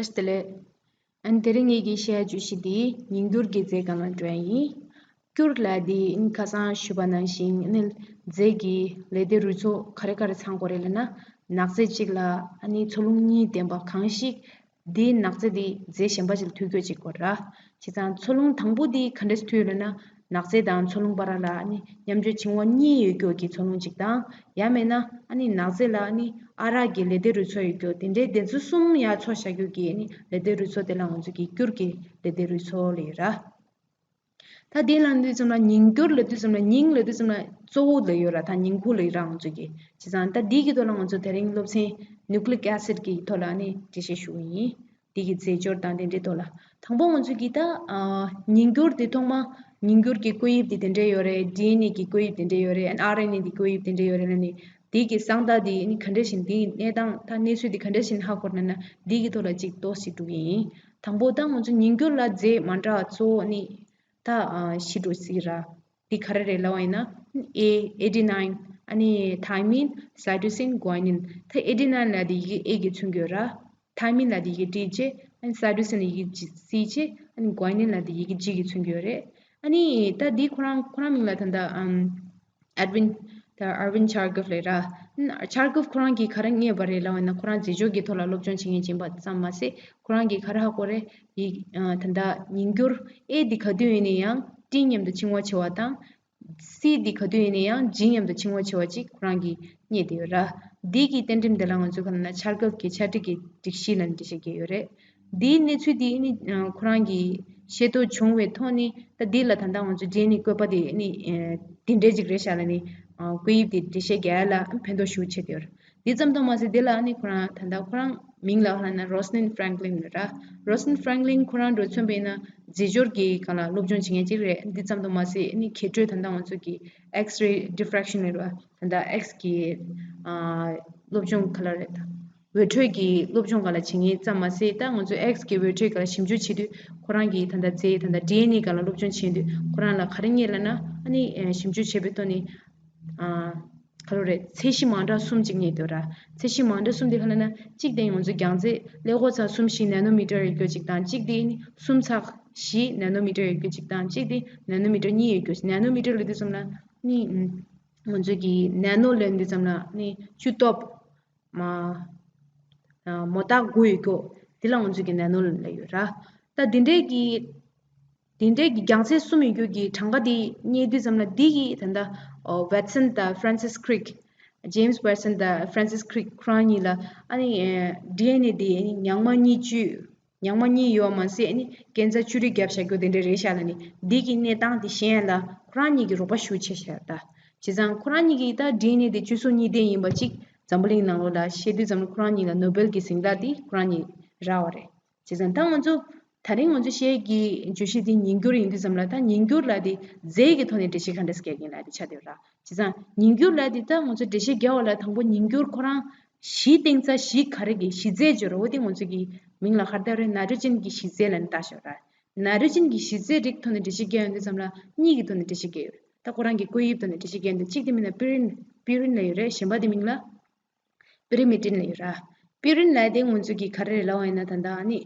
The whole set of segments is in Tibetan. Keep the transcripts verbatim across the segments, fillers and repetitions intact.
བཀྲ་ཤིས་བདེ་ལེགས། ཨ་ནི་དེ་རིང་ངེད་ཀྱིས་བཤད་རྒྱུ་ཞིག་དེ་ཉིང་སྐྱུར་གྱི་རྫས་སྒང་ལ་འགྲོ་ཡ་ཡིན། སྐྱུར་ལབ་དེ་ཨ་ནི་ཁ་སང་ཞུས་པ་ནང་བཞིན་ཨ་ནི་རྫས་ཀྱི་ལེགས་ལྡན་རུས་ཚོགས་ག་རེ་ག་རེ་ཚང་དགོས་རེད་ལབ་ན། ནག་རྫས་གཅིག་ལ་ཨ་ནི་འཚོ་རླུང་གཉིས་ལྡན་པ་གང་ཞིག་དེའི་ནག་རྫས་དེ་རྫས་གཞན་པ་ཞིག་ལ་མཐུད་དགོས་ཅིག་དགོས་ར། བྱས་ཙང་འཚོ་རླུང་དང་པོ་དེ་ག་འདྲས་མཐུད་ཡོད་ལབ་ན། ནག་རྫས་དང་འཚོ་རླུང་བར་ལ་ཨ་ནི་མཉམ་སྤྱོད་འབྱུང་བ་གཉིས་ཡོད་རྒྱུ་གི་འཚོ་རླུང་གཅིག་དང་། ཡང་མེད་ན་ཨ་ནི་ནག་རྫས་ལ་ཨ་ནི་ཨ་རག་གི་ལེགས་ལྡན་རུས་ཚོགས་ཡོད་རྒྱུ་དེ་འདྲའི་དེ་ཚོ་གསུམ་ཡར་ཚོགས་བཞག་རྒྱུ་གི་ཨ་ནི་ལེགས་ལྡན་རུས་ཚོགས་དེ་ལ་ང་ཚོ་གི་སྐྱུར་གྱི་ལེགས་ལྡན་རུས་ཚོགས་ལབ་ཡོད་ར། ད་དེ་ལ་འདི་ཙམ་ལ་ཉིང་སྐྱུར་ལབ་དུས་ཙམ་ལ་ཉིང་ལབ་དུས་ཙམ་ལ་གཙོ་བོ་ལབ་ཡོད་ར། ད་ཉིང་ཁུ་ལབ་ཡོད་ར་ང་ཚོ་གི། བྱས་ཙང་ད་འདི་གི་ཐོག་ལ་ང་ཚོ་དེ་རིང་སློབ་ཚན་nucleic acid་གི་ཐོག་ལ་ནི་འགྲེལ་བཤད་ཞུ་གི་ཡིན། འདི་གི་རྫས་སྦྱོར་དང་དེ་འདྲའི་ཐོག་ལ། དང་པོ་ང་ཚོ་གི་ད་ཨ་ཉིང་སྐྱུར་དེ་ཐོག་མ་ཉིང་སྐྱུར་གྱི་བཀོད་དབྱིབས་དེ་དེ་འདྲའི་ཡོད་རེད། ཌི་ཨེན་ཨེ་གི་བཀོད་དབྱིབས་དེ་འདྲའི་ཡོད་རེད། ཨ་ནི་ཨར་ཨེན་ཨེ་གི་བཀོད་དབྱིབས་དེ་འདྲའི་ཡོད་རེད་ལབ་ནི། འདི་གི་གསང་བརྡ་དེ་ནི་ག་འདྲ་ཞིག་འདི་གནས་སྟངས་ད་གནས་ཚུལ་དེ་ག་འདྲ་ཞིག་ཧ་གོ་ན་ན་འདི་གི་ཐོག་ལ་ཅིག་ཏོག་ཙམ་འགྲོ་གི་ཡིན། དང་པོ་ད་ང་ཚོ་ཉིང་སྐྱུར་ལ་རྫས་མ་འདྲ་བ་གཙོ་བོ་ནི། ད་ཨ་བཞི་འགྲོ་སྲིད་ར། འདི་ག་རེ་རེད་ལབ་པ་ཡིན་ན། ཨེ་adenine། ཨ་ནི་thymine། cytosine། guanine། ད་adenine་ལབ་དེ་ཡི་གེ་ཨེ་གིས་མཚོན་གྱི་ཡོད་ར། thymine་ལབ་དེ་ཡི་གེ་ཊི་བྱས། ཨ་ནི་cytosine་ལབ་ཡི་གེ་སི་བྱས། ཨ་ནི་guanine་ལབ་དེ་ཡི་གེ་ཇི་གིས་མཚོན་གྱི་ཡོད་རེད། ཨ་ནི་ད་འདི་ཁོ་རང་ཁོ་རང་མིང་ལ་ད་ལྟ་ཨམ། Edwin། ད་Edwin Chargaff་ལབ་ར། Chargaff་ཁོ་རང་གིས་ག་རེ་རྙེད་པ་རེད་ལབ་པ་ཡིན་ན། ཁོ་རང་རྫས་སྦྱོར་གྱི་ཐོག་ལ་སློབ་སྦྱོང་བྱེད་མཁན་ཡིན་པ་ཙམ་མ་ཟད། ཁོ་རང་གིས་ག་རེ་ཧ་གོ་རེད། ཡིག་ཨ་ད་ལྟ་ཉིང་སྐྱུར་ཨེ་འདི་ག་དུས་ཡིན་ན་ཡང་ཊི་མཉམ་དུ་འཆིང་བ་ཆེ་བ་དང་། སི་འདི་ག་དུས་ཡིན་ན་ཡང་ཇི་མཉམ་དུ་འཆིང་བ་ཆེ་བ་ཅིག་ཁོ་རང་གིས་རྙེད་བསྡད་ཡོད་ར། འདི་གི་རྟེན་འབྲེལ་འདི་ལ་ང་ཚོས་ག་ལབ་ན་ཆར་གབ་ཀྱི་ཆ་སྒྲིག་གི་སྒྲིག་གཞི་ལབ་ནས་འགྲེལ་བཤད་བརྒྱབ་ཡོད་རེད། འདིའི་གནས་ཚུལ་འདི་ནི་ཁོ་རང་གིས་ཤེས་རྟོགས་བྱུང་བའི་ཐོག་ནས། ད་འདི་ལ་ད་ལྟ་ང་ཚོ་ཌི་ཨེན་ཨེ་བཀོད་པ་དེ་ནི་འདི་འདྲའི་ཅིག་རེད་ཤག་ལབ་ནས་བཀོད་དབྱིབས་དེ་འགྲེལ་བཤད་རྒྱག་ཡ་ལ་ཕན་ཐོགས་ཞེ་པོ་ཆེ་བསྡད་ཡོད་རེད། འདི་ཙམ་དུ་མ་ཟད། འདི་ལ་ནི་ཁོ་རང་ད་ལྟ་ཁོ་རང་མིང་ལ་ག་ལབ་ན་Rosalind Franklin་རེད་ར། Rosalind Franklin་ཁོ་རང་འདྲ་མཚོན་པ་ཡིན་ན་རྫས་སྦྱོར་གྱི་སྒང་ལ་སློབ་སྦྱོང་བྱེད་མཁན་ཅིག་རེད། འདི་ཙམ་དུ་མ་ཟད་ནི་མཁས་གྲོལ་ད་ལྟ་ང་ཚོ་གི་X-ray diffraction་རེད་བ། ད་ལྟ་X་གི་ཨ་སློབ་སྦྱོང་ག་ལབ་རེད་ད། འོད་འཕྲོས་ཀྱི་སློབ་སྦྱོང་སྒང་ལ་བྱེད་མཁན་ཙམ་མ་ཟད། ད་ང་ཚོས་X་གི་འོད་འཕྲོས་སྒང་ལ་ཞིབ་འཇུག་བྱེད་དུས་ཁོ་རང་གིས་ད་ལྟ་རྫས་ད་ལྟ་ཌི་ཨེན་ཨེ་སྒང་ལ་སློབ་སྦྱོང་བྱེད་དུས་ཁོ་རང་ལ་ག་རེ་རྙེད་ལབ་ན། ཨ་ནི་ཞིབ་འཇུག་བྱས་པའི་ཐོག་ནས་ཨ་ག་ལབ་རེད། ཚད་གཞི་མ་འདྲ་གསུམ་ཅིག་རྙེད་འདུག་ར། ཚད་གཞི་མ་འདྲ་གསུམ་དེ་ག་ལབ་ན། གཅིག་དེ་ང་ཚོ་རྒྱང་ཚད་ཀླད་ཀོར་ཚད་གསུམ་བཞི་ནེ་ནོ་མི་ཊར་ཡོད་རྒྱུ་ཅིག་དང་། གཅིག་དེ་ནི་གསུམ་ཚེག་བཞི་ནེ་ནོ་མི་ཊར་ཡོད་རྒྱུ་ཅིག་དང་། གཅིག་དེ་ནེ་ནོ་མི་ཊར་གཉིས་ཡོད་རྒྱུ། ནེ་ནོ་མི་ཊར་ལབ་དུས་ཙམ་ལ་ནི་ང་ཚོ་གི་ནེ་ནོ་ལབ་དུས་ཙམ་ལ་ནི་བཅུ་སྟོབས་མ་མོ་རྟགས་དགུ་ཡོད་རྒྱུ། དེ་ལ་ང་ཚོ་གི་ནེ་ནོ་ལབ་ཡོད་ར། ད་དེ་འདྲའི་གི་དེ་འདྲའི་གི་རྒྱང་ཚད་གསུམ་ཡོད་རྒྱུ་གི་གྲངས་ཀ་དེ་རྙེད་དུས་ཙམ་ལ། འདི་གི་ད་ལྟ་ཨོ་Watson་དང་Francis Crick། James Watson་དང་Francis Crick་ཁོ་རང་གཉིས་ལ་ཨ་ནི་ཌི་ཨེན་ཨེ་དེ་ཉག་མ་གཉིས་བཅུ། ཉག་མ་གཉིས་ཡོད་མ་ཟད་ནི་ཀན་ཚ་བཅུ་དྲུག་བརྒྱབ་བཞག་རྒྱུ་དེ་འདྲ་རེད་ཤག་ལབ་ནི། འདི་གི་གནས་སྟངས་དེ་ཤེས་ཡ་ལ་ཁོ་རང་གཉིས་ཀྱིས་རོགས་པ་ཞེ་པོ་བྱས་ཤག་ད། བྱས་ཙང་ཁོ་རང་གཉིས་ཀྱིས་ད་ཌི་ཨེན་ཨེ་དེ་བཅུ་གསུམ་གཉིས་ལྡན་ཡིན་པ་ཅིག་འཛམ་བུ་གླིང་ནང་ལོགས་ལ་བཤད་དུས་ཙམ་ལ་ཁོ་རང་གཉིས་ལ་ནོ་སྦེལ་གྱི་གཟེངས་རྟགས་དེ་ཁོ་རང་གཉིས་རག་པ་རེད། བྱས་ཙང་ད་ང་ཚོ་ད་རིང་ང་ཚོ་བཤད་ཀྱི་བརྗོད་གཞི་དེ་ཉིང་སྐྱུར་ཡིན་དུས་ཙམ་ལ། ད་ཉིང་སྐྱུར་ལབ་དེ་རྫས་ཀྱི་ཐོག་ནས་འགྲེལ་བཤད་ག་འདྲ་བརྒྱབ་ཀྱི་ཡིན་ལབ་དེ་ཆགས་བསྡད་ཡོད་ར། བྱས་ཙང་ཉིང་སྐྱུར་ལབ་དེ་ད་ང་ཚོ་འགྲེལ་བཤད་རྒྱག་པ་ལ་དང་པོ་ཉིང་སྐྱུར་ཁོ་རང་བཞི་སྟེང་རྩ་བཞི་ག་རེ་གི་བཞི་རྫས་སྦྱོར་འོ་དེ་ང་ཚོ་གི་མིང་ལ་ག་རེ་བཏགས་རེད། ནའི་ཊྲོ་ཇེན་གྱི་བཞི་རྫས་ལབ་ནས་བཏགས་བཞག་ར། ནའི་ཊྲོ་ཇེན་གྱི་བཞི་རྫས་རིགས་ཐོག་ནས་འགྲེལ་བཤད་རྒྱག་ཡོང་དུས་ཙམ་ལ་གཉིས་ཀྱི་ཐོག་ནས་འགྲེལ་བཤད་རྒྱག་ཡོད། ད་ཁོ་རང་གི་བཀོད་དབྱིབས་ཐོག་ནས་འགྲེལ་བཤད་རྒྱག་ཡོང་དུས། གཅིག་དེ་མིན་ན་པི་རིན། པི་རིན་ལབ་ཡོད་རེད། གཞན་པ་དེ་མིང་ལ་པི་རི་མི་ཊིན་ལབ་ཡོད་ར། པི་རིན་ལབ་དེ་ང་ཚོ་གི་ག་རེ་རེད་ལབ་པ་ཡིན་ན། ད་ལྟ་ཨ་ནི་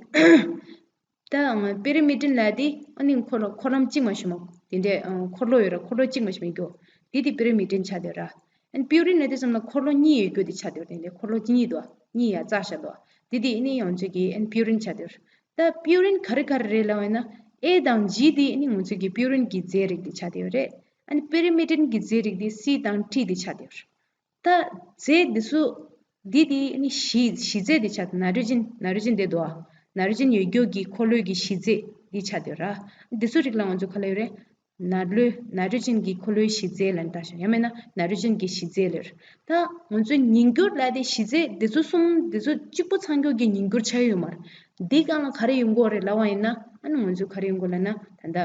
ད་པི་རི་མི་ཊིན་ལབ་དེ་ཨ་ནི་འཁོར་ལོ་འཁོར་ལམ་གཅིག་མ་གཏོགས་མ། དེ་འདྲའི་འཁོར་ལོ་ཡོད་ར། འཁོར་ལོ་གཅིག་མ་གཏོགས་མེད་རྒྱུ། དེ་དེ་པི་རི་མི་ཊིན་ཆགས་བསྡད་ཡོད་ར། ཨ་ནི་པིའུ་རིན་ལབ་དུས་ཙམ་ལ་འཁོར་ལོ་གཉིས་ཡོད་རྒྱུ་དེ་ཆགས་བསྡད་ཡོད་རེད། དེ་འཁོར་ལོ་གཉིས་འདུག་གཉིས་ཡར་བཙགས་བཞག་འདུག་དེ་དེ་ཨ་ནི་ཡང་ཚོད་ཀྱི་ཨ་ནི་པིའུ་རིན་ཆགས་བསྡད་ཡོད་རེད། ད་པིའུ་རིན་ག་རེ་ག་རེ་རེད་ལབ་པ་ཡིན་ན། ཨེ་དང་ཇི་དེ་ཨ་ནི་ང་ཚོ་གི་པིའུ་རིན་གྱི་རྫས་རིགས་དེ་ཆགས་བསྡད་ཡོད་རེད། ཨ་ནི་པི་རི་མི་ཊིན་གྱི་རྫས་རིགས་དེ་སི་དང་ཊི་དེ་ཆགས་བསྡད་ཡོད་རེད། ད་རྫས་འདི་ཚོ་འདི་དེ་ནི་བཞི་བཞི་རྫས་འདི་ཆགས། ནའི་ཊྲོ་ཇེན་ནའི་ཊྲོ་ཇེན་འདི་འདུག་ཨ། ནའི་ཊྲོ་ཇེན་ཡོད་རྒྱུ་གི་འཁོར་ལོའི་གི་བཞི་རྫས་འདི་ཆགས་བསྡད་ཡོད་ར། འདི་ཚོ་རིགས་ལ་ང་ཚོ་ག་ལབ་ཡོད་རེད། ནའི་ཊྲོ་ནའི་ཊྲོ་ཇེན་གྱི་འཁོར་ལོའི་བཞི་རྫས་ལབ་ནས་བཏགས་ཤག་ཡང་མིན་ན་ནའི་ཊྲོ་ཇེན་གྱི་བཞི་རྫས་ལབ་ཡོད་རེད། ད་ང་ཚོ་ཉིང་སྐྱུར་ལབ་དེ་བཞི་རྫས་འདི་ཚོ་གསུམ་འདི་ཚོ་གཅིག་པོ་ཚང་རྒྱུ་གི་ཉིང་སྐྱུར་ཆགས་ཡོད་མ་རེད། འདི་སྒང་ལ་ག་རེ་ཡོང་གི་ཡོད་རེད་ལབ་པ་ཡིན་ན། ཨ་ནི་ང་ཚོ་ག་རེ་ཡོང་གི་ཡོད་ལབ་ན། ད་ལྟ་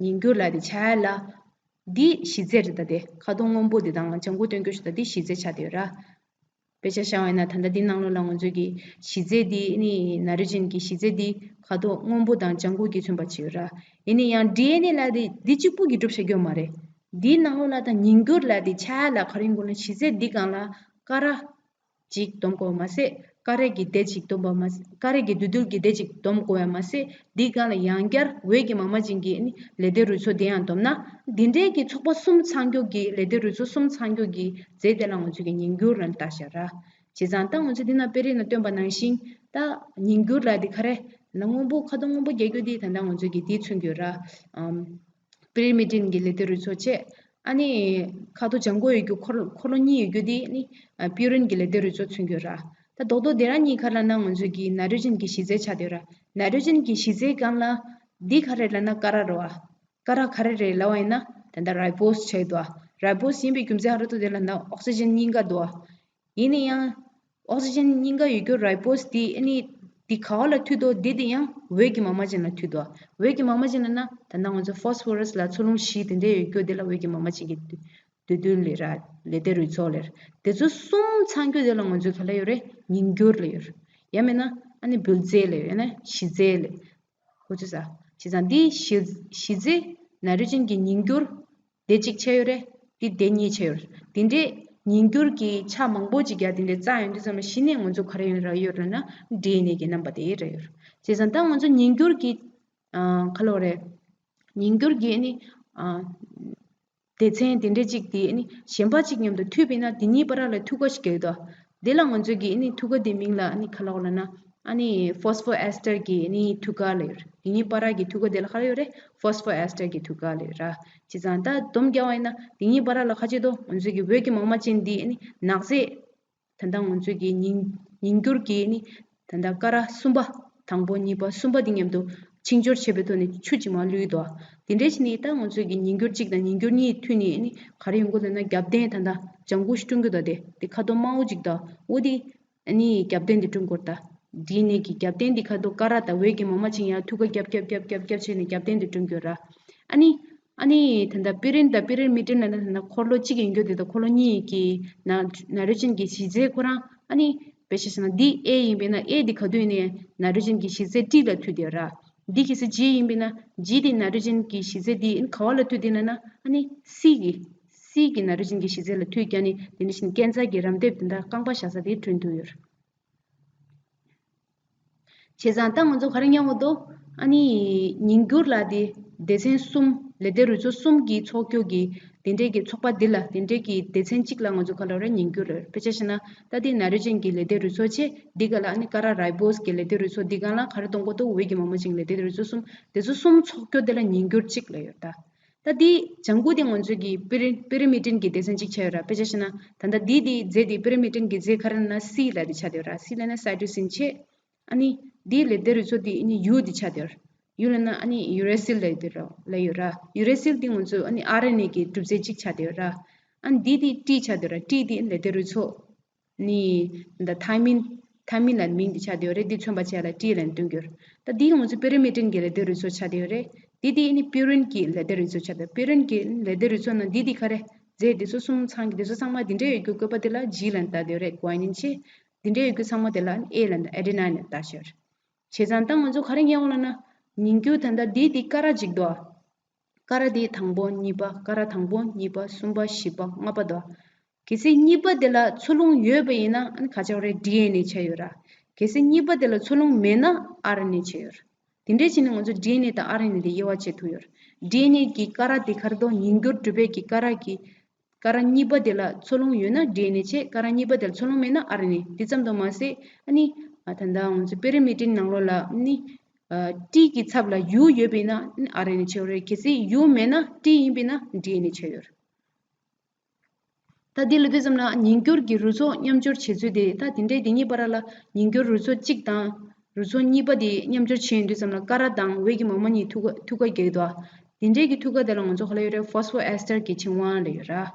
ཉིང་སྐྱུར་ལབ་དེ་ཆགས་ཡ་ལ། འདི་བཞི་རྫས་རེད། ད་དེ་ཁ་དོག་སྔོན་པོ་འདི་དང་ལྗང་གུ་སྟོན་རྒྱུ་ཞིག་ད་འདི་བཞི་རྫས་ཆགས་བསྡད་ཡོད་ར། དཔེ་ཆ་བཞག་པ་ཡིན་ན་ད་ལྟ་འདི་ནང་ལོགས་ལ་ང་ཚོ་གི་བཞི་རྫས་འདི་ནི་ནའི་ཊྲོ་ཇེན་གྱི་བཞི་རྫས་འདི་ཁ་དོག་སྔོན་པོ་དང་ལྗང་གུ་གིས་མཚོན་པ་བྱས་ཡོད་ར། ཡིན་ན་ཡང་ཌི་ཨེན་ཨེ་ལབ་དེ་འདི་གཅིག་པུ་གིས་གྲུབ་བཞག་རྒྱུ་མ་རེད། འདིའི་ནང་ལོགས་ལ་ད་ཉིང་སྐྱུར་ལབ་དེ་ཆགས་ཡ་ལ་ག་རེ་ཡོང་གི་ཡོད་ལབ་ན། བཞི་རྫས་འདི་སྒང་ལ་ཀ་ར་གཅིག་སྡོམ་དགོས་མ་ཟད། ཀ་ར་གི་སྡེ་གཅིག་བསྡོམས་པ་མ་ཟད། ཀ་ར་གི་འདུས་རྡུལ་གྱི་སྡེ་གཅིག་བསྡོམས་དགོས་པ་མ་ཟད། འདིའི་སྒང་ལ་ཡང་བསྐྱར་འོད་ཀྱི་མ་མ་ཅན་གྱི་ནི་ལེ་ཏའི་རུས་ཚོགས་དེ་ཡང་བསྡོམས་ན། འདི་འདྲའི་གི་ཚོགས་པ་གསུམ་ཚང་རྒྱུ་གི་ལེ་ཏའི་རུས་ཚོགས་གསུམ་ཚང་རྒྱུ་གི་རྫས་དེ་ལ་ང་ཚོས་ཀྱི་ཉིང་སྐྱུར་ལབ་བཏགས་བཞག་ར། བྱས་ཙང་ད་ང་ཚོས་འདི་ན་དཔེ་རིས་ནང་སྟོན་པ་ནང་བཞིན། ད་ཉིང་སྐྱུར་ལབ་དེ་ག་རེ། ད་སྔོན་པོ་ཁ་དོག་སྔོན་པོ་རྒྱག་རྒྱུ་དེ་ད་ལྟ་ང་ཚོས་ཀྱི་དེ་མཚོན་གྱི་ཡོད་ར། ཨམ། པི་རི་མི་ཏིན་གྱི་ལེ་ཏའི་རུས་ཚོགས་བྱས། ཨ་ནི་ཁ་དོག་ལྗང་གུ་ཡོད་རྒྱུ་འཁོར་འཁོར་ལོ་གཉིས་ཡོད་རྒྱུ་དེ་ནི་པིའུ་རིན་གྱི་ལེ་ཏའི་རུས་ཚོགས་མཚོན་གྱི་ཡོད་ར། ད་རྡོག་རྡོག་དེ་རང་གཉིས་ག་རེ་ལབ་ན་ང་ཚོས་ཀྱི་ནའི་ཊྲོ་ཇན་གྱི་གཞི་རྫས་ཆགས་བསྡད་ཡོད་ར། ནའི་ཊྲོ་ཇན་གྱི་གཞི་རྫས་སྒང་ལ་འདི་ག་རེ་ལབ་ན་ཀ་ར་རེད་བ། ཀ་ར་ག་རེ་རེད་ལབ་པ་ཡིན་ན་ད་ལྟ་རའི་བོ་སི་ཆགས་ཡོད་དོ། རའི་བོ་སི་ཡིན་པའི་རྒྱུ་མཚན་ཧ་ར་ཏོ་དེ་ལ་ན་ཨོག་སི་ཇན་གཉིས་ཀ་འདུག་བ། ཡིན་ན་ཡང་། ཨོག་སི་ཇན་གཉིས་ཀ་ཡོད་རྒྱུ་རའི་བོ་སི་དེ་ཨ་ནི་དེ་ག་བ་ལ་མཐུད་དོ། དེ་དེ་ཡང་འོད་ཀྱི་མ་མ་ཅན་ལ་མཐུད་དོ། འོད་ཀྱི་མ་མ་ཅན་ལ་ན་ད་ལྟ་ང་ཚོ་ཕོ་སི་ཕོ་ར་སི་ལ་ཚོར་རླུང་བཞི་དེ་འདྲ་ཡོད་རྒྱུ་དེ་ལ་འོད་ཀྱི་མ་མ་ཅན་གྱི་འདུས་འདུས་རྡུལ་ལབ་ར། ལེ་ཏའི་རུས་ཚོགས་ལབ་ར། དེ་ཚོ་གསུམ་ཚང་རྒྱུ་དེ་ལ་ང་ཚོས་ག་ལབ་ཡོད་རེད། ཉིང་སྐྱུར་ལབ་ཡོད་ར། ཡང་མིན་ན་ཨ་ནི་འབུལ་རྫས་ལབ་ཡོད། ཡང་ན་གཞི་རྫས་ལབ། ཁོ་ཚོས་ཟ། བྱས་ཙང་འདི་གཞི་གཞི་རྫས་ནའི་ཊྲོ་ཇན་གྱི་ཉིང་སྐྱུར་དེ་གཅིག་ཆགས་ཡོད་རེད། འདི་དེ་གཉིས་ཆགས་ཡོད་རེད། དེ་འདྲའི་ཉིང་སྐྱུར་གྱི་ཆ་མང་པོ་ཅིག་ཡ་དེ་འདྲའི་རྩ་ཡོང་དུས་ཙམ་ལ་གཞི་ནས་ང་ཚོ་ག་རེ་ཡོང་རག་ཡོད་རེད་ན་ཌི་ཨེན་ཨེ་གི་རྣམ་པ་དེ་རག་ཡོད་རེད། བྱས་ཙང་ད་ང་ཚོ་ཉིང་སྐྱུར་གྱི་ཨ་ག་ལབ་རེད། ཉིང་སྐྱུར་གྱི་ནི་ཨ། སྡེ་ཚན་དེ་འདྲ་གཅིག་དེ་ནི་གཞན་པ་གཅིག་མཉམ་དུ་མཐུད་པས་ན་དེ་གཉིས་བར་ལ་ཐུག་ཀ་ཞིག་རྒྱག་གི་འདུག་དེ་ལ་ང་ཚོས་ཀྱི་ནི་ཐུག་ཀ་དེ་མིང་ལ་ནི་ག་ལབ་ལབ་ན་ཨ་ནི་ཕོ་སི་ཕོ་ཨེ་སི་ཊར་གྱི་ནི་ཐུག་ཀ་ལབ་ཡོད་རེད། དེ་གཉིས་བར་གྱི་ཐུག་ཀ་དེ་ལ་ག་ལབ་ཡོད་རེད། ཕོ་སི་ཕོ་ཨེ་སི་ཊར་གྱི་ཐུག་ཀ་ལབ་ཡོད་ར། བྱས་ཙང་ད་སྡོམ་རྒྱག་པ་ཡིན་ན་དེ་གཉིས་བར་ལ་ཁ་ཆེ་དོ་ང་ཚོས་ཀྱི་འོད་ཀྱི་མ་མ་ཅན་འདི་ནི་ནག་རྫས། ད་ལྟ་ང་ཚོས་ཀྱི་ཉིང་ཉིང་སྐྱུར་གྱི་ནི་ད་ལྟ་ཀ་ར་གསུམ་པ། དང་པོ་གཉིས་པ་གསུམ་པ་འདི་མཉམ་དུ་འཆིང་སྦྱོར་བྱས་པའི་ཐོག་ནས་ཆུ་ཅིག་མར་བླུགས་ཡོད་དོ། དེ་འདྲ་བྱས་ནས་ད་ང་ཚོས་ཀྱི་ཉིང་སྐྱུར་གཅིག་དང་ཉིང་སྐྱུར་གཉིས་མཐུད་ནས་ནི་ག་རེ་ཡོང་གི་འདུག་ན་རྒྱབ་རྟེན་ད་ལྟ་ལྗང་གུ་ཞིག་བསྐྲུན་གྱི་འདུག་དེ་དེ་ཁ་དོག་དམར་པོ་ཅིག་དང་འོ་དེ་ནི་རྒྱབ་རྟེན་དེ་བསྐྲུན་གྱི་ཡོད་རེད་ད། ཌི་ཨེན་ཨེ་གི་རྒྱབ་རྟེན་དེ་ཁ་དོག་ཀ་ར་དང་འོད་ཀྱི་མ་མ་ཅན་ཡང་ཐུག་ཀ་རྒྱབ་རྒྱབ་རྒྱབ་རྒྱབ་རྒྱབ་བྱས་ནས་རྒྱབ་རྟེན་དེ་བསྐྲུན་གྱི་ཡོད་ར། ཨ་ནི། ཨ་ནི་ད་ལྟ་པི་རིན་དང་པི་རིན་མི་ཏིན་ལབ་ན་ད་ལྟ་འཁོར་ལོ་གཅིག་ཡིན་རྒྱུ་དེ་དང་འཁོར་ལོ་གཉིས་ཀྱི་ནའི་ནའི་ཊྲོ་ཇན་གྱི་གཞི་རྫས་ཁོ་རང་ཨ་ནི་དཔེ་ཆ་བཞག་ན་འདི་ཨེ་ཡིན་པས་ན་ཨེ་འདི་ག་དུས་ཡིན་ནའི་ནའི་ཊྲོ་ཇན་གྱི་གཞི་རྫས་ཏི་ལ་མཐུད་དེ་ར། འདི་གལ་སྲིད་ཇི་ཡིན་པས་ན་ཇི་དེ་ནའི་ཊྲོ་ཇན་གྱི་གཞི་རྫས་འདི་ག་བ་ལ་མཐུད་དེ་ན་ན་ཨ་ནི་སི་གི་སི་གི་ནའི་ཊྲོ་ཇན་གྱི་གཞི་རྫས་ལ་མཐུད་ཀྱང་ནི་དེ་ནི་བཞིན་ཀན་ཚ་གི་རམ་འདེབས་དེ་འདྲ་རྐང་པ་བཞག་ས་དེ་བསྐྲུན་ཐུབ་ཡོད། བྱས་ཙང་ད་ང་ཚོ་ག་རེ་ཉན་གྱི་འདུག་ཨ་ནི་ཉིང་སྐྱུར་ལབ་དེ་སྡེ་ཚན་གསུམ་ལེ་ཏའི་རུས་ཚོགས་གསུམ་གྱི་ཚོགས་རྒྱུ་གི་དེ་འདྲའི་གི་ཚོགས་པ་འདི་ལ་དེ་འདྲའི་གི་སྡེ་ཚན་གཅིག་ལ་ང་ཚོ་ག་ལབ་རེད། ཉིང་སྐྱུར་ལབ་རེད། དཔེ་ཆ་བཞག་ན་ད་དེ་ནའི་ཊྲོ་ཇན་གྱི་ལེ་ཏའི་རུས་ཚོགས་བྱས་འདི་ག་ལ་ཨ་ནི་ཀ་ར་རའི་བོ་སི་གི་ལེ་ཏའི་རུས་ཚོགས་འདི་ག་ལ་ག་རེ་གཏོང་གི་འདུག་འོད་ཀྱི་མ་མ་ཅན་ལེ་ཏའི་རུས་ཚོགས་གསུམ་དེ་ཚོ་གསུམ་ཚོགས་རྒྱུ་དེ་ལ་ཉིང་སྐྱུར་གཅིག་ལབ་ཡོད་ད། ད་འདི་ལྗང་གུ་དེ་ང་ཚོས་ཀྱི་པི་རི་པི་རི་མི་ཏིན་གྱི་སྡེ་ཚན་གཅིག་ཆགས་ཡོད་ར། དཔེ་ཆ་བཞག་ན་ད་ལྟ་འདི་འདི་རྫས་འདི་པི་རི་མི་ཏིན་གྱི་རྫས་ག་རེ་ལབ་ན་སི་ལབ་དེ་ཆགས་བསྡད་ཡོད་ར། སི་ལབ་ན་སའི་ཊོ་སིན་བྱས། ཨ་ནི་འདིའི་ལེ་ཏའི་རུས་ཚོགས་འདི་ཨ་ནི་ཡུ་འདི་ཆགས་བསྡད་ཡོད་ར། ཡུ་ལབ་ན་ཨ་ནི་ཡུ་རེ་སིལ་ལབ་དེ་ར་ལབ་ཡོད་ར། ཡུ་རེ་སིལ་འདི་ང་ཚོ་ཨ་ནི་ཨར་ཨེན་ཨེ་གི་གྲུབ་རྫས་གཅིག་ཆགས་བསྡད་ཡོད་ར། ཨ་ནི་འདི་འདི་ཏི་ཆགས་བསྡད་ཡོད་ར། ཏི་འདི་ལེ་ཏའི་རུས་ཚོགས། ནི། ད་ཐའི་མིན། ཐའི་མིན་ལ་མིང་འདི་ཆགས་བསྡད་ཡོད་རེད། འདི་མཚོན་པ་བྱས་ལ་ཏི་ལབ་སྟོན་གྱི་ཡོད་རེད། ད་འདི་ང་ཚོ་པི་རི་མི་ཏིན་གྱི་ལེ་ཏའི་རུས་ཚོགས་ཆགས་བསྡད་ཡོད་རེད། འདི་འདི་ནི་པིའུ་རིན་གྱི་ལེ་ཏའི་རུས་ཚོགས་ཆགས་བསྡད་ཡོད། པིའུ་རིན་གྱི་ལེ་ཏའི་རུས་ཚོགས་ནང་འདི་འདི་ག་རེ། རྫས་འདི་ཚོ་གསུམ་ཚང་གི་འདི་ཚོ་ཚང་མ་འདི་འདྲ་ཡོད་རྒྱུ་བཀོད་པ་འདི་ལ་ཇི་ལབ་བཏགས་བསྡད་ཡོད་རེད། གུ་ཨ་ནིན་བྱས། འདི་འདྲ་ཡོད་རྒྱུ་ཚང་མ་དེ་ལ་ཨེ་ལབ་ན་ཨེ་ཌི་ནའིན་ལབ་བཏགས་བཞག་ཡོད་རེད། བྱས་ཙང་ད་ང་ཚོ་ག་རེ་ཉན་འོང་ལབ་ན། ཉིང་སྐྱུར་ད་ལྟ་འདི་འདི་ཀ་ར་གཅིག་འདུག་ཨ། ཀ་ར་དེ་དང་པོ་གཉིས་པ། ཀ་ར་དང་པོ་གཉིས་པ་གསུམ་པ་བཞི་པ་ལྔ་པ་དོ། གལ་སྲིད་གཉིས་པ་དེ་ལ་འཚོ་རླུང་ཡོད་པ་ཡིན་ན་ཨ་ནི་ག་ཆགས་རེད། ཌི་ཨེན་ཨེ་ཆགས་ཡོད་ར། གལ་སྲིད་གཉིས་པ་དེ་ལ་འཚོ་རླུང་མེད་ན་ཨར་ཨེན་ཨེ་ཆགས་ཡོད་ར། དེ་འདྲའི་བྱས་ནས་ང་ཚོ་ཌི་ཨེན་ཨེ་དང་ཨར་ཨེན་ཨེ་དེ་དབྱེ་བ་ཕྱེ་ཐུབ་ཡོད་ར། ཌི་ཨེན་ཨེ་གི་ཀ་ར་དེ་ག་རེ་དོ། ཉིང་སྐྱུར་གྲུབ་པའི་གི་ཀ་ར་གི་ཀ་ར་གཉིས་པ་དེ་ལ་འཚོ་རླུང་ཡོད་ན་ཌི་ཨེན་ཨེ་བྱས། ཀ་ར་གཉིས་པ་དེ་ལ་འཚོ་རླུང་མེད་ན་ཨར་ཨེན་ཨེ། དེ་ཙམ་དུ་མ་ཟད་ཨ་ནི་ད་ལྟ་ང་ཚོ་པེ་རི་མི་ཏིན་ནང་ལོགས་ལ་ཨ་ནི་ཏི་གི་ཚབ་ལ་ཡུ་ཡོད་པས་ན་ཨར་ཨེན་ཨེ་ཆགས་ཡོད་རེད། གལ་སྲིད་ཡུ་མེད་ན་ཏི་ཡིན་པས་ན་ཌི་ཨེན་ཨེ་ཆགས་ཡོད་རེད། ད་འདི་ལ་དུས་ཙམ་ལ་ཉིང་སྐྱུར་གྱི་རུས་ཚོགས་མཉམ་སྦྱོར་བྱེད་ཚུལ་དེ། ད་དེ་འདྲའི་དེ་གཉིས་བར་ལ་ཉིང་སྐྱུར་རུས་ཚོགས་གཅིག་དང་རུས་ཚོགས་གཉིས་པ་དེ་མཉམ་སྦྱོར་བྱས་ཡོང་དུས་ཙམ་ལ་ཀ་ར་དང་འོད་ཀྱི་མ་མ་གཉིས་ཐུག་ཐུག་ཀ་རྒྱག་གི་འདུག་ཨ། དེ་འདྲའི་གི་ཐུག་ཀ་དེ་ལ་ང་ཚོ་ག་ལབ་ཡོད་རེད། ཕོ་སི་ཕོ་ཨེ་སི་ཊར་གྱི་འཆིང་བ་ལབ་ཡོད་ར།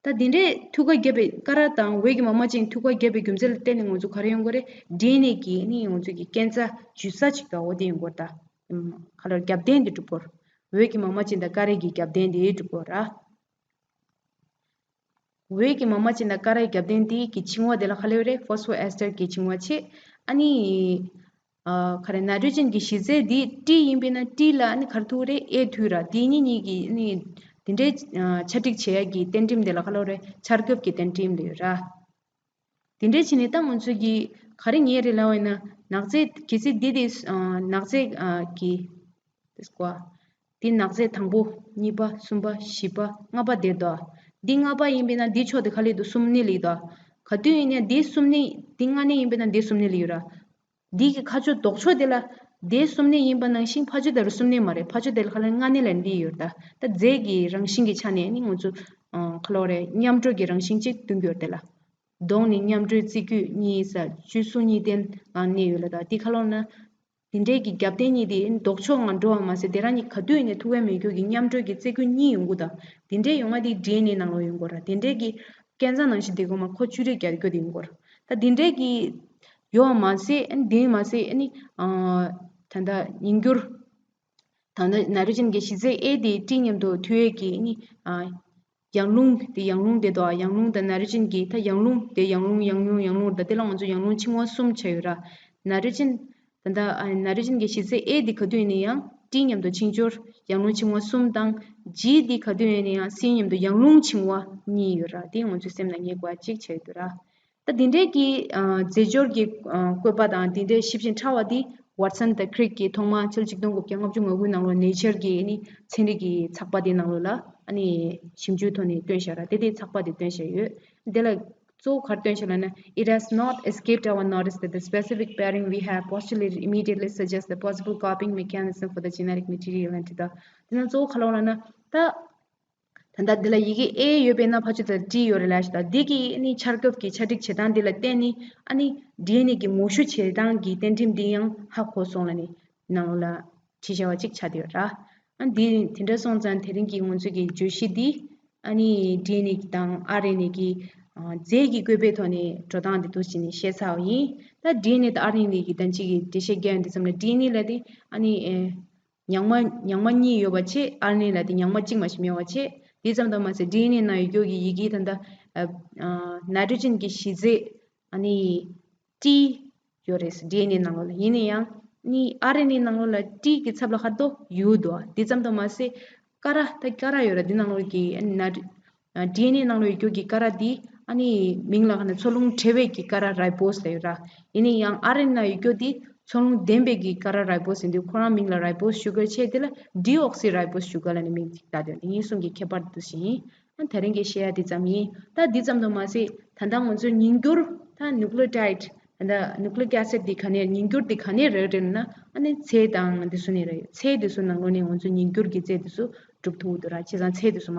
ད་དེ་འདྲའི་ཐུག་ཀ་བརྒྱབ་པའི་ཀ་ར་དང་འོད་ཀྱི་མ་མ་ཅན་ཐུག་ཀ་བརྒྱབ་པའི་རྒྱུ་མཚན་ལ་བརྟེན་ནས་ང་ཚོ་ག་རེ་ཡོང་གི་རེད། ཌི་ཨེན་ཨེ་གི་ནི་ང་ཚོ་གི་ཀན་ཚ་འཇུ་ས་ཅིག་ག་འོ་དེ་ཡོང་གི་རེད་ད། ཨམ། ག་ལ་རྒྱབ་རྟེན་དེ་གྲུབ་ཀྱི་ཡོད་རེད། འོད་ཀྱི་མ་མ་ཅན་དང་ཀ་ར་གི་རྒྱབ་རྟེན་དེ་གྲུབ་ཀྱི་ཡོད་རེད། འོད་ཀྱི་མ་མ་ཅན་དང་ཀ་ར་གི་རྒྱབ་རྟེན་དེ་གི་འཆིང་བ་དེ་ལ་ག་ལབ་ཡོད་རེད། ཕོ་སི་ཕོ་ཨེ་སི་ཊར་གྱི་འཆིང་བ་བྱས། ཨ་ནི། ཨ། ག་རེ། ནའི་ཊྲོ་ཇན་གྱི་གཞི་རྫས་འདི་ཏི་ཡིན་པས་ན་ཏི་ལ་ཨ་ནི་ག་རེ་ཐུག་རེད། ཨེ་ཐུག་ར། དེ་གཉིས་གཉིས་ཀྱི་ཨ་ནི་དེ་འདྲའི་ཨ་ཆ་སྒྲིག་བྱེད་ཡག་གི་རྟེན་འབྲེལ་དེ་ལ་ག་ལབ་རེད། ཆར་འགབ་ཀྱི་རྟེན་འབྲེལ་ལབ་ཡོད་ར། དེ་འདྲའི་བྱས་ནས་ད་ང་ཚོ་གི་ག་རེ་ངས་རེ་ལབ་པ་ཡིན་ན། ནག་རྫས་གལ་སྲིད་འདི་དེ་ནག་རྫས་ཀྱི་དེ་ནག་རྫས་དང་པོ། གཉིས་པ། གསུམ་པ། བཞི་པ། ལྔ་པ་དེ་འདུག་འདི་ལྔ་པ་ཡིན་པས་ན་འདི་ཕྱོགས་དེ་ག་ལེ་འདུག་གསུམ་གནས་ལེགས་འདུག་ག་དུས་ཡིན་ནའི་འདི་གསུམ་གནས། འདི་ལྔ་གནས་ཡིན་པས་ན་འདི་གསུམ་གནས་ལེགས་ཡོད་ར། འདི་གི་ཁ་ཕྱོགས་ལྡོག་ཕྱོགས་དེ་ལ། འདི་གསུམ་གནས་ཡིན་པ་ནང་བཞིན་ཕ་ཕྱོགས་དེ་ལ་གསུམ་གནས་མ་རེད། ཕ་ཕྱོགས་དེ་ལ་ག་ལེ་ལྔ་གནས་ལ་འདི་ཡོད་ར། ད་རྫས་ཀྱི་རང་བཞིན་གྱི་ཆ་ནས་ནི་ང་ཚོ་ག་ལོ་རེད། མཉམ་འགྲོས་ཀྱི་རང་བཞིན་གཅིག་སྟོན་གྱི་ཡོད་རེད་དེ་ལ། ལྡོག་ནས་མཉམ་འགྲོས་རྩི་བཀོད་གཉིས་ས་བཅུ་གསུམ་གཉིས་ལྡན་ལ་གནས་ཡོད་ལ། ད་འདི་ག་ལོ་ན། དེ་འདྲའི་གི་རྒྱབ་རྟེན་གཉིས་དེ་ལྡོག་ཕྱོགས་ང་འགྲོ་བ་མ་ཟད། དེ་རང་གཉིས་ག་དུས་ཡིན་ནའི་ཐུག་གི་མེད་རྒྱུ་གི་མཉམ་འགྲོས་ཀྱི་རྩི་བཀོད་གཉིས་ཡོང་གི་དང་། དེ་འདྲའི་ཡོང་བ་དེ་ཌི་ཨེན་ཨེ་ནང་ལོགས་ཡོང་གི་ར། དེ་འདྲའི་གི་སྐས་འཛེག་ནང་བཞིན་དེ་གོ་མ་ཁོ་བཅུད་རིགས་རྒྱག་རྒྱུ་དེ་ཡོང་གི་ར། ད་དེ་འདྲའི་གི་ཡོད་པ་མ་ཟད། ཨ་ནི་དེ་མ་ཟད། ཨ་ནི་ཨ་ད་ལྟ་ཉིང་སྐྱུར། ད་ལྟ་ནའི་ཊྲོ་ཇན་གྱི་གཞི་རྫས་ཨེ་དེ་ཊི་མཉམ་དུ་མཐུད་ཡས་ཀྱི་ཨ་ནི་ཨ། ཡང་རླུང་། དེ་ཡང་རླུང་དེ་དོ། ཡང་རླུང་དང་ནའི་ཊྲོ་ཇན་གྱི། ད་ཡང་རླུང་དེ་ཡང་རླུང་། ཡང་རླུང་། ཡང་རླུང་། ད་དེ་ལ་ང་ཚོ་ཡང་རླུང་འཆིང་བ་གསུམ་ཆགས་ཡོད་ར། ནའི་ཊྲོ་ཇན། ད་ལྟ་ཨ་ནའི་ཊྲོ་ཇན་གྱི་གཞི་རྫས་ཨེ་འདི་ག་དུས་ཡིན་ནའི་ཡང་ཊི་མཉམ་དུ་འཆིང་སྦྱོར། ཡང་རླུང་འཆིང་བ་གསུམ་དང་། ཇི་འདི་ག་དུས་ཡིན་ནའི་ཡང་སི་མཉམ་དུ་ཡང་རླུང་འཆིང་བ་གཉིས་ཡོད་ར། དེ་ང་ཚོའི་སེམས་ནང་ངེས་དགོས་པ་གཅིག་ཆགས་ཡོད་ར། ད་འདི་འདྲའི་གི་ཨ་རྫས་སྦྱོར་གྱི་ཨ་བཀོད་པ་དང་འདི་འདྲའི་ཞིབ་ཅིང་ཕྲ་བ་འདི་ཝཊ་སན་དང་ཁི་རིག་གིས་ཐོག་མ་ཕྱི་ལོ་ཆིག་སྟོང་དགུ་བརྒྱ་ལྔ་བཅུ་ང་དགུ་ནང་ལོགས་ནེ་ཅར་གྱི་ཨ་ནི་ཚན་རིག་གི་ཚགས་པར་དེ་ནང་ལོགས་ལ་ཨ་ནི་ཞིབ་འཇུག་ཐོག་ནས་བཏོན་བཞག་ར། དེ་དེ་ཚགས་པར་དེ་བཏོན་བཞག་ཡོད། དེ་ལ་གཙོ་བོ་ག་རེ་བཏོན་བཞག་ལབ་ན། It has not escaped our notice that the specific pairing we have postulated immediately suggests the possible copying mechanism for the genetic material and the དེ་ན་གཙོ་བོ་ག་ལབ་ལབ་ན། ད་ད་ལྟ་འདི་ལ་ཡི་གེ་ཨེ་ཡོད་པས་ན་ཕར་ཕྱོགས་དེ་ལ་ཊི་ཡོད་རེད་ལབ་ཤག་ད་འདི་གི་ཨ་ནི་ཆ་རྐྱེན་གྱི་ཆ་སྒྲིག་བྱེད་སྟངས་འདི་ལ་བརྟེན་ནས་ཨ་ནི་ཌི་ཨེན་ཨེ་གི་ངོ་བཤུ་བྱེད་སྟངས་ཀྱི་རྟེན་འབྲེལ་འདི་ཡང་ཧ་གོ་སོང་ལབ་ནས་ནང་ལོགས་ལ་བྲིས་བཞག་པ་ཅིག་ཆགས་བསྡད་ཡོད་ར། ཨ་འདི་དེ་འདྲ་སོང་ཙང་དེ་རིང་གི་ང་ཚོ་གི་བརྗོད་གཞི་འདི་ཨ་ནི་ཌི་ཨེན་ཨེ་གི་དང་ཨར་ཨེན་ཨེ་གི་ཨ་རྫས་ཀྱི་བཀོད་པའི་ཐོག་ནས་འགྲོ་སྟངས་འདི་འདུག་བྱས་ནས་བཤད་ཚར་བ་ཡིན། ད་ཌི་ཨེན་ཨེ་དང་ཨར་ཨེན་ཨེ་གི་ད་ཅིག་གི་འགྲེལ་བཤད་རྒྱག་ཡོང་དུས་ཙམ་ལ་ཌི་ཨེན་ཨེ་ལབ་དེ་ཨ་ནི་ཨེ། ཉག་མ་ཉག་མ་གཉིས་ཡོད་པ་བྱས། ཨར་ཨེན་ཨེ་ལབ་དེ་ཉག་མ་གཅིག་མ་གཏོགས་མེད་པ་བྱས། དེ་ཙམ་དུ་མ་ཟད་ཌི་ཨེན་ཨེ་ནང་ཡོད་རྒྱུ་གི་ཡི་གེ་ད་ལྟ་ཨ་ཨ་ནའི་ཊྲོ་ཇན་གྱི་གཞི་རྫས་ཨ་ནི་ཊི་ཡོད་རེད་ཌི་ཨེན་ཨེ་ནང་ལོགས་ལ། ཡིན་ན་ཡང་ནི་ཨར་ཨེན་ཨེ་ནང་ལོགས་ལ་ཊི་གི་ཚབ་ལ་ག་རེ་འདུག་ཡུ་འདུག་དེ་ཙམ་དུ་མ་ཟད་ཀ་ར། ད་ཀ་ར་ཡོད་ར། འདི་ནང་ལོགས་ཀྱི་ཨ་ནི་ནའི་ཊྲོ་ཌི་ཨེན་ཨེ་ནང་ལོགས་ཡོད་རྒྱུ་གི་ཀ་ར་འདི་ཨ་ནི་མིང་ལ་ག་ནས་འཚོ་རླུང་བྲལ་བའི་གི་ཀ་ར་རའི་བོ་སི་ལབ་ཡོད་ར། ཡིན་ན་ཡང་ཨར་ཨེན་ཨེ་ནང་ཡོད་རྒྱུ་འདི་འཚོ་རླུང་ལྡན་པའི་གི་ཀ་ར་རའི་བོ་སི་ཡིན་དུས་ཁོ་རང་མིང་ལ་རའི་བོ་སི་ཤུ་གར་བྱས། དེ་ལ་ཌི་ཨོག་སི་རའི་བོ་སི་ཤུ་གར་ལབ་ནས་མིང་ཅིག་བཏགས་ཡོད། འདི་གཉིས་གསུམ་གྱི་ཁྱད་པར་འདུག་ཟིན། ཨ་དེ་རིང་གི་བཤད་ཡ་འདི་ཙམ་ཡིན། ད་འདི་ཙམ་དུ་མ་ཟད་ད་ལྟ་ང་ཚོའི་ཉིང་སྐྱུར། ད་ནུ་ཀི་ལི་ཡོ་ཊའིཌ། ད་ལྟ་ནུ་ཀི་ལི་ཡིག་ཨེ་སིཌ་འདི་ག་ནས། ཉིང་སྐྱུར་འདི་ག་ནས་རེད་ཟེར་ན་ཨ་ནི་ཚལ་དང་འདི་ཚོ་ནས་རེད། ཚལ་འདི་ཚོ་ནང་ལོགས་ནས་ང་ཚོ་ཉིང་སྐྱུར་གྱི་རྫས་འདི་ཚོ་གྲུབ་ཐུབ་འདུག་ར། བྱས་ཙང་ཚལ་འདི་ཚོ་